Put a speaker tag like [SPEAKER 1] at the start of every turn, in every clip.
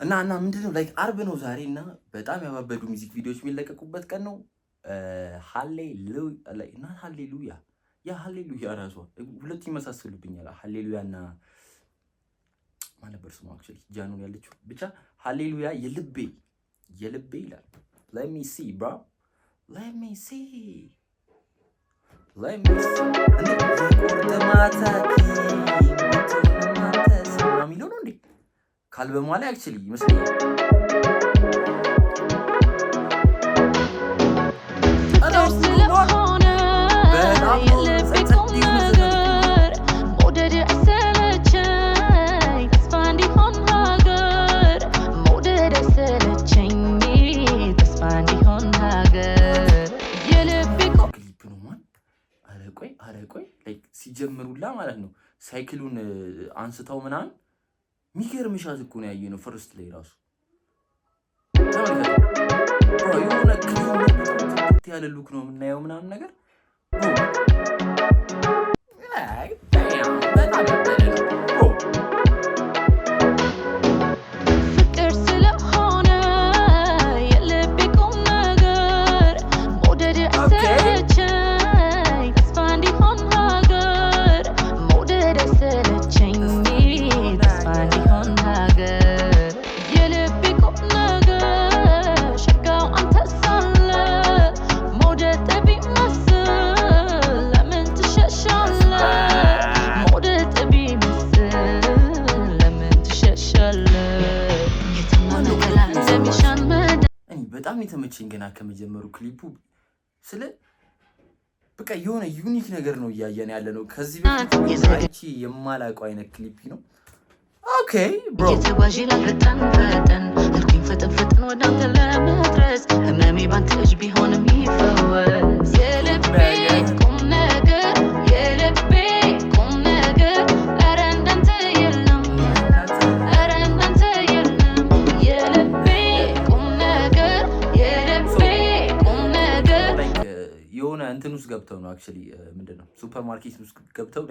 [SPEAKER 1] እና ምንድነው like አርብ ነው ዛሬ እና በጣም ያባበዱ music ቪዲዮዎች የሚለቀቁበት ቀን ነው። ሃሌሉያ እና ሃሌሉያ፣ yeah፣ ሃሌሉያ ራሷ ሁለቱ ይመሳሰሉብኛል። ሃሌሉያ እና ማን ነበር ስሟ? Actually ጃኑን ያለችው ብቻ ሃሌሉያ የልቤ የልቤ ይላል። Let me see, bro, let me see, let me see። እንዴ የቁርጥማት ሐኪም ብትሆንም አንተ ሰው የሚለው ነው እንዴ? ካልበሟ ላይ actually ይመስለኛል።
[SPEAKER 2] ፍቅር ስለሆነ
[SPEAKER 1] በጣም ነው
[SPEAKER 2] የልቤ
[SPEAKER 1] ጸጥ
[SPEAKER 2] ቁም
[SPEAKER 1] የሆነ ዘፈን እኮ ነው።
[SPEAKER 2] ነገር መውደድ አይሰለቸኝ ተስፋ እንዲሆን ሀገር፣ መውደድ አይሰለቸኝ ተስፋ እንዲሆን ሀገር፣ የልቤ ቁም
[SPEAKER 1] ክሊፕ ነው man። አረ ቆይ፣ አረ ቆይ፣ like ሲጀምሩላ ማለት ነው ሳይክሉን አንስተው ምናምን የሚገርም shot እኮ ነው ያየነው። First ላይ ራሱ ተመልከቱ bro፣ የሆነ clean በጣም ጽድት ያለ look ነው የምናየው ምናምን ነገር bro። Like, damn፣ በጣም ያበደ ነው bro።
[SPEAKER 2] ፍቅር ስለሆነ የልቤ ቁም ነገር መውደድ አይሰለቸኝ ተስፋ እንዲሆን ሀገር፣ መውደድ አይሰለቸኝ ተስፋ እንዲሆን ሀገር፣ የልቤ ቁም ነገር ሸጋው አንተ ሳለ መውደድ ቢመስል ለምን ትሸሻለህ? መውደድ ቢመስል ለምን ትሸሻለህ? የታመመ ገላ እንደሚሻን መዳን
[SPEAKER 1] እኔ በጣም ነው የተመቸኝ ገና ከመጀመሩ ክሊፑ። ስለ በቃ የሆነ unique ነገር ነው እያየን ያለ ነው። ከዚህ በፊት አይቼ የማላውቀው አይነት ክሊፕ ነው። Okay bro።
[SPEAKER 2] የተጓዥ ይላል ፈጠን ፈጠን አልኩኝ ፈጠን ፈጠን ወደ አንተ ለመድረስ፣ ህመሜ ባንተ እጅ ቢሆንም ይፈወስ፣ የልቤ ቁም ነገር፣ የልቤ ቁም ነገር፣ ኧረ እንዳንተ የለም፣ ኧረ እንዳንተ የለም፣ የልቤ ቁም ነገር፣ የልቤ ቁም ነገር።
[SPEAKER 1] Like የሆነ እንትን ውስጥ ገብተው ነው actually፣ ምንድን ነው፣ ሱፐር ማርኬት ውስጥ ገብተው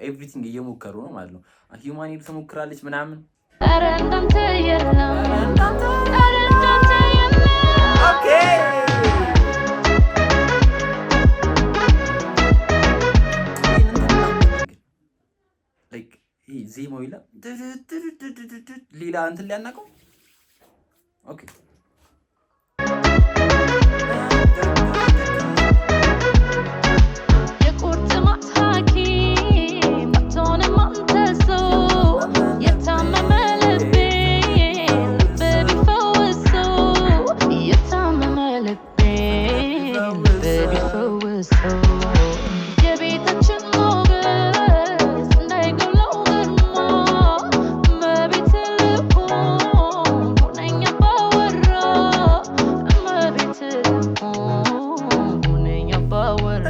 [SPEAKER 1] everything እየሞከሩ ነው ማለት ነው። Human hair ትሞክራለች ምናምን።
[SPEAKER 2] ኧረ እንዳንተ የለም፣ ኧረ እንዳንተ የለም።
[SPEAKER 1] Okay፣ ይሄን እንትን like ይሄ ዜማው ይላል ሌላ እንትን ሊያናቀው፣ okay።
[SPEAKER 2] የቁርጥማት ሐኪም ባትሆንም አንተ ሰው፣ የታመመ ልቤን ልብ ቢፈውሰው፣ የታመመ ልቤን ልብ ቢፈውሰው፣ የቤታችን ሞገስ እንዳይጎለው ግርማ፣ እመቤት ልሁን ሁነኛ አባወራ፣ እመቤት ልሁን ሁነኛ አባወራ፣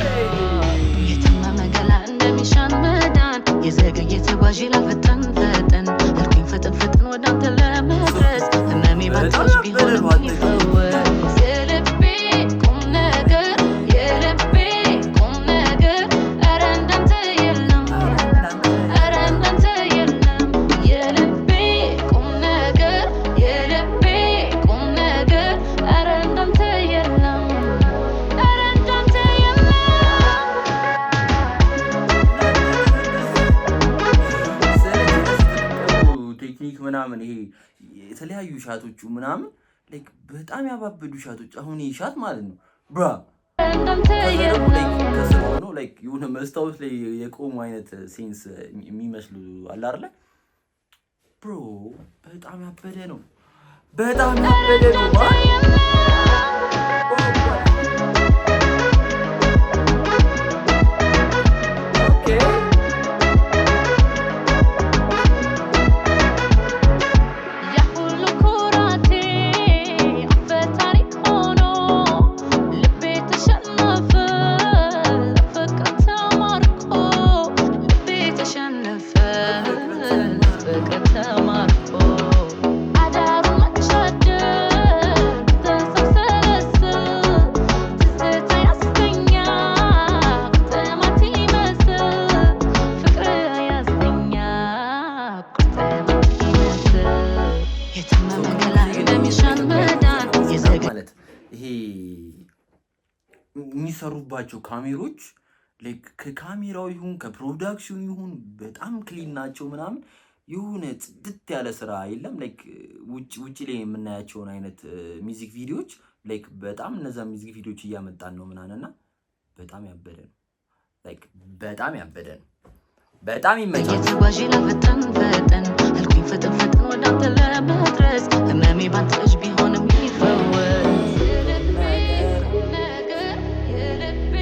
[SPEAKER 2] የታመመ ገላ እንደሚሻን መዳን፣ የዘገየ ተጓዥ ይላል ፈጠን ፈጠን አልኩኝ ፈጠን ፈጠን ወደ አንተ ለመድረስ፣ ህመሜ ባንተ
[SPEAKER 1] በጣም
[SPEAKER 2] እጅ
[SPEAKER 1] ያበደ
[SPEAKER 2] ቢሆንም
[SPEAKER 1] ነው አጠቃላይ።
[SPEAKER 2] ይፈወስ፣ የልቤ ቁም ነገር፣ የልቤ ቁም ነገር፣ ኧረ እንዳንተ የለም፣ ኧረ እንዳንተ የለም፣ የልቤ ቁም ነገር፣ የልቤ ቁም ነገር፣ ኧረ እንዳንተ የለም፣ ኧረ እንዳንተ የለም።
[SPEAKER 1] ስለተጠቀሙ ቴክኒክ ምናምን ይሄ የተለያዩ shot ኦቹ ምናምን like በጣም ያባበዱ shot ኦች። አሁን ይሄ shot ማለት ነው bro።
[SPEAKER 2] እንዳንተ
[SPEAKER 1] ከዛ ደግሞ
[SPEAKER 2] የለም።
[SPEAKER 1] Like ከስር ሆኖ like የሆነ መስታወት ላይ የቆሙ አይነት sense የሚመስሉ አለ አይደለ bro? በጣም ያበደ ነው። በጣም ያበደ ነው።
[SPEAKER 2] እንዳንተ የለም።
[SPEAKER 1] Okay.
[SPEAKER 2] ያ ሁሉ ኩራቴ አፈ ታሪክ ሆኖ ልቤ ተሸነፈ ለፍቅር ተማርኮ፣ ልቤ ተሸነፈ ለፍቅር ተማርኮ፣ አዳሩ መቻደር ለታመመ ገላ እንደሚሻል መዳን የዘገ
[SPEAKER 1] ማለት ይሄ የሚሰሩባቸው ካሜሮች like ከካሜራው ይሁን ከ production ኑ ይሁን በጣም clean ናቸው ምናምን፣ የሆነ ጽድት ያለ ስራ የለም። Like ውጭ ውጭ ላይ የምናያቸውን አይነት music ቪዲዮዎች like በጣም እነዛ music ቪዲዮዎች እያመጣን ነው ምናምን እና በጣም ያበደ ነው። Like በጣም ያበደ ነው። በጣም ይመቻል።
[SPEAKER 2] የተጓዥ ለፈጠን ፈጠን አልኩኝ፣ ፈጠን ፈጠን ወደ አንተ ለመድረስ፣ ህመሜ ባንተ እጅ ቢሆንም ይፈወስ። የልቤ ቁም ነገር፣ የልቤ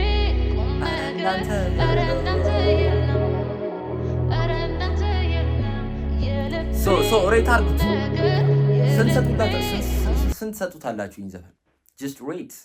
[SPEAKER 2] ቁም ነገር፣ ኧረ እንዳንተ የለም፣ ኧረ እንዳንተ የለም። የልቤ
[SPEAKER 1] So rate አድርጉት።
[SPEAKER 2] ነገር
[SPEAKER 1] ስንት
[SPEAKER 2] የልቤ
[SPEAKER 1] ሰጡታላችሁ? ይህን ዘፈን just rate።